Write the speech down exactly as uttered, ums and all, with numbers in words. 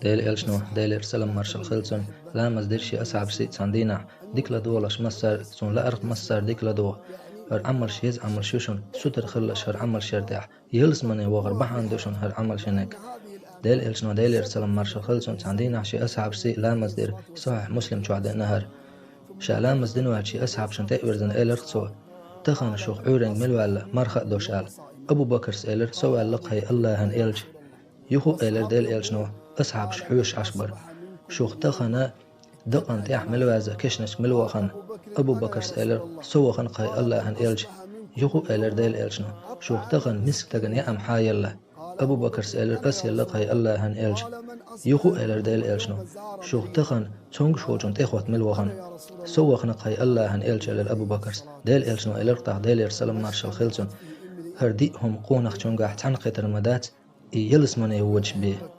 Делан элчано, Делера салам-маршалла хилда цунна, ламаз дира шен асхьабашца цхьан дийнахь, дика ладогӀалаш массара, цунна лаарх массара дика ладогӀа. ХӀара Ӏамалш, еза Ӏамалш ю шуна, сутара хилалаш хӀара Ӏамалшна тӀехь, ялсамане вахар бахьана ду шуна хӀара Ӏамалш йинарг. Делан элчано, Делера салам-маршалла хилда цунна, цхьан дийнахь шен асхьабашца ламаз дира, Сахьихь Муслим чохь деана хӀара. Ша ламаз дина ваьлча, шен асхьабашна тӀе а вирзина, элира цо: «Тахана шух Ӏуьйренга мила ваьлла, марха а долуш», — аьлла. Абу Бакарс элира: «Со ваьлла-кх, хӀай АллахӀан элча». «Юха а», — элира Делан элчано, асхьабаш хьоьшуш Ӏаш бара. «Шух тахана дакъана тӀехь мила ваьзна, кешнашка мила вахана?» Абу Бакарс элира: «Со вахана-кх, хӀай АллахӀан элча». «Юха а», — элира Делан элчано, — «шух тахана миска дагна яа ма хьан елла?» Абу Бакарс элира: «Ас елла-кх, хӀай АллахӀан элча». «Юха а», — элира Делан элчано, — «шух тахана цомгуш волчун тӀехӀотта мила вахана?» «Со вахана-кх, хӀай АллахӀан элча», — элира Абу Бакарс. Делан элчано элира тӀаккха, Делера салам-маршалла хилла цунна: «ХӀара диъ хӀума къонахчуьнгахь цхьаьнакхетар ма дац, и ялсамане водуш бен».